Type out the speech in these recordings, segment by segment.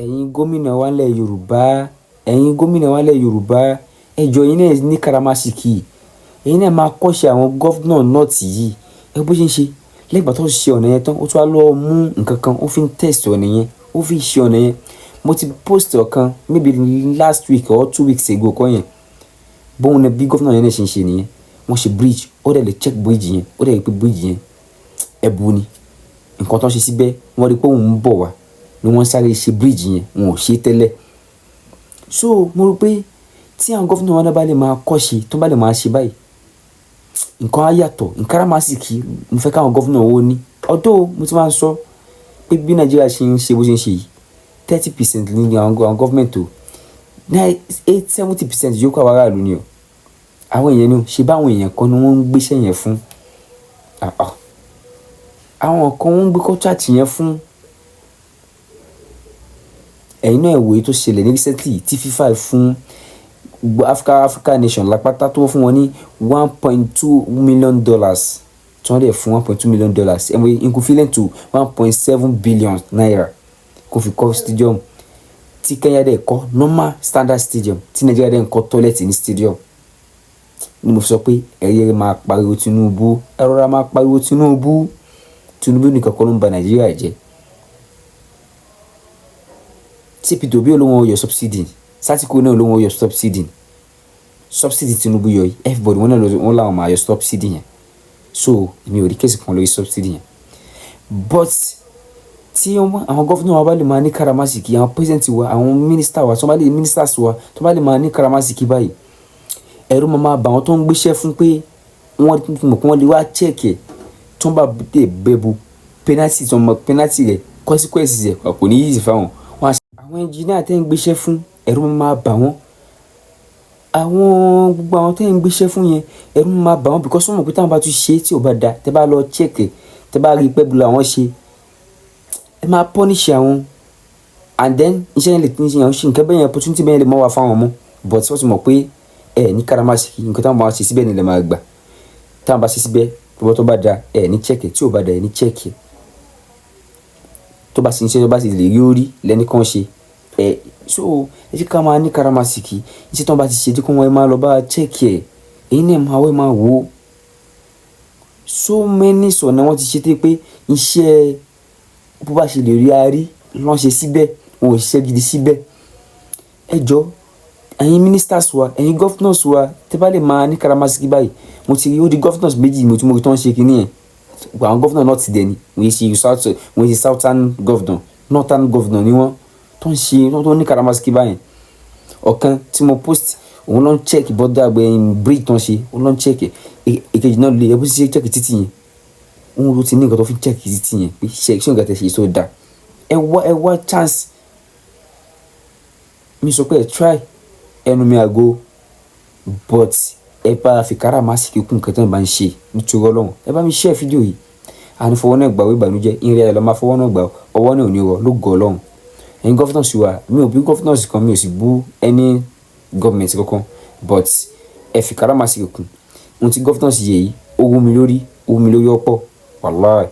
Ẹ̀yin gómìnà wa nílẹ̀ Yorùbá, ẹ̀yin gómìnà wa nílẹ̀ Yorùbá, ẹ jọ̀ọ́, ẹ̀yin náà ní karamasìkì. Ẹ̀yin náà máa kọ́ṣẹ́ àwọn governor north yìí. Ẹ bó ṣe ń ṣe. Lẹ́yìn ìgbà tó ṣe ọ̀nà yẹn tán, ó tún wá lọ mú nǹkan kan, ó fi ń test ọ̀nà yẹn, ó fi ń ṣe ọ̀nà yẹn. Mo ti post ọ̀kan maybe last week or 2 weeks ago kọ́ yẹn. Bóun ni bí governor yẹn náà ṣe ń ṣe nìyẹn. Wọ́n ṣe bridge, ó dẹ̀ lè check bridge yẹn, ó dẹ̀ rí pé bridge yẹn ẹ̀bù ni. Nǹkan tó ń ṣe síbẹ̀, wọ́n rí pé òun ń bọ̀ wá ni wọ́n sáré ṣe bridge yẹn, wọn ò ṣe tẹ́lẹ̀. So mo rò pé tí àwọn governor wa náà bá lè máa kọ́ṣe, tó bá lè máa ṣe báyìí, nǹkan á yàtọ̀. Karamasìkì mo fẹ́ káwọn governor ó ní. Although mo ti máa ń sọ pé bí Nàìjíríà ṣe ń ṣe bó ṣe ń ṣe yìí, 30% ní àwọn government o, eight 70% yòókù àwọn aráàlú ni o. Àwọn èèyàn ni o. Ṣe báwọn èèyàn kan ni wọ́n ń gbéṣẹ́ yẹn fún? Àwọn kan wọ́n ń gbé contract yẹn fún. Ẹ̀yin náà wò èyí tó ṣẹlẹ̀ ní recently tí FIFA fún Africa nation lápáta tó fún wọn ní $1.2 million, tí wọ́n dẹ̀ fún $1.2 million, equivalent to ₦1.7 billion, kó fi kọ́ stadium, tí Kenya dẹ̀ kọ́ normal standard stadium, tí Nàìjíríà dẹ̀ ń kọ́ toilet ní stadium. Ni mo fi sọ pé ẹ̀yẹ máa pariwo Tinubu, ẹ rọra máa pariwo Tinubu. Tinubu nìkan kọ́ ló ń ba Nàìjíríà jẹ́. Tí Peter Obi olóhùn yọ subsidy, Sátìkù náà olóhùn yọ subsidy. Subsidy Tinubu yọ yìí, everybody wọn náà wọ́n làwọn máa yọ subsidy yẹn. So èmi ò rí case kan lórí subsidy yẹn. But tí àwọn governor wa bá lè máa ní karamasìkì, àwọn president wa, àwọn minister wa, tó bá lè ministers wa, tó bá lè máa ní karamasìkì báyìí, ẹ̀rù máa máa bà wọ́n tó ń gbéṣẹ́ fún pé wọ́n mọ̀ pé wọ́n lè wá check ẹ̀. Tó ń bá dé bẹ̀bù penalty, tó mọ penalty rẹ̀, consequences rẹ̀ kò ní easy fáwọn. Àwọn engineer tẹ́ ń gbéṣẹ́ fún, ẹ̀rù máa máa bà wọ́n. Àwọn gbogbo àwọn tẹ́ ń gbéṣẹ́ fún yẹn, ẹ̀rù máa bà wọ́n because wọ́n mọ̀ pé tí wọ́n bá tún ṣe tí ò bá da, tẹ́ bá lọ check ẹ̀, tẹ́ bá rí pé ẹ̀bù làwọn ṣe, ẹ máa punish àwọn. And then iṣẹ́ yẹn lè ṣe nǹkan bẹ́ẹ̀ yẹn, opportunity bẹ́ẹ̀ yẹn lè má wà fún àwọn mọ́. But wọ́n ti mọ̀ pé ẹ ní karamasìkì, nǹkan tí wọ́n bá ṣe síbẹ̀ ni lè máa gbà. Tí wọ́n bá ṣe síbẹ̀, tó bá da, ẹ ní check ẹ̀, tí ò bá da, ẹ ní check ẹ̀. Tó bá ṣe iṣẹ́ tó bá sì lè rí orí lẹ́ni kan ṣe. Ẹ so ẹ jẹ́ ká máa ní karamasìkì. Iṣẹ́ tí wọ́n bá ti ṣe, jẹ́ kí wọ́n máa lọ bá check ẹ̀. Ẹ̀yin náà máa wá máa wò. So many ọ̀nà wọ́n ti ṣe tó pé iṣẹ́ bó bá ṣe lè rí a rí ló ń ṣe síbẹ̀, wọn ò ṣiṣẹ́ gidi síbẹ̀. Ẹ jọ, ẹ̀yin ministers wa, ẹ̀yin governors wa, tẹ́ bá lè máa ní karamasìkì báyìí. Mo ti rí ó di governors méjì mo tí mo rí tó ń ṣe kíní yẹn. Àwọn governor north dẹ̀ ni, wọ́n ṣe south, wọ́n ṣe southern governor, northern governor ni wọ́n tó ń ṣe, tó ní karamasìkì báyìí. Ọ̀kan tí mo post, òun ló ń check border bridge tó ń ṣe, òun ló ń check ẹ̀. Èkejì náà lè, ẹ bó ṣe check títì yẹn. Òun ló ti ní nǹkan tó fi check títì yẹn pé ṣé nǹkan tí ẹ ṣe tó da. Ẹ wá chance. Mi sọ pé ẹ try ẹnu mi àgọ́, but ẹ bá fi karamasìkì kún nǹkan tí wọ́n bá ń ṣe nítorí Ọlọ́run. Ẹ bá mi share fídíò yìí. A ní fọwọ́ náà gbà owó ìbànújẹ́. Ìrìn ayọ̀ la máa fọwọ́ náà gbà, ọwọ́ náà ò ní rọ lógo Ọlọ́run. Ẹ̀yin governors wa, mi ò bí governors kan, mi ò sì bú any government kankan, but ẹ fi karamasìkì kún. Ohun tí governors yẹ yìí, ó wú mi lórí, ó wú mi lórí ọ̀pọ̀. Wallahi,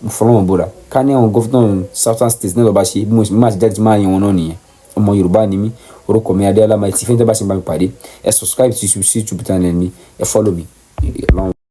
mo fọlọ́run búra. Ká ní àwọn governor southern states náà ló bá ṣe, bí mo ṣe máa ṣe jáde tí máa yan wọn náà nìyẹn. Ọmọ Yorùbá ni mí, orúkọ mi Adeola Mighty. Fẹ́ni tí ẹ bá ṣe ń bá mi pàdé, ẹ subscribe sí YouTube channel mi, ẹ follow mi. Ọlọ́run.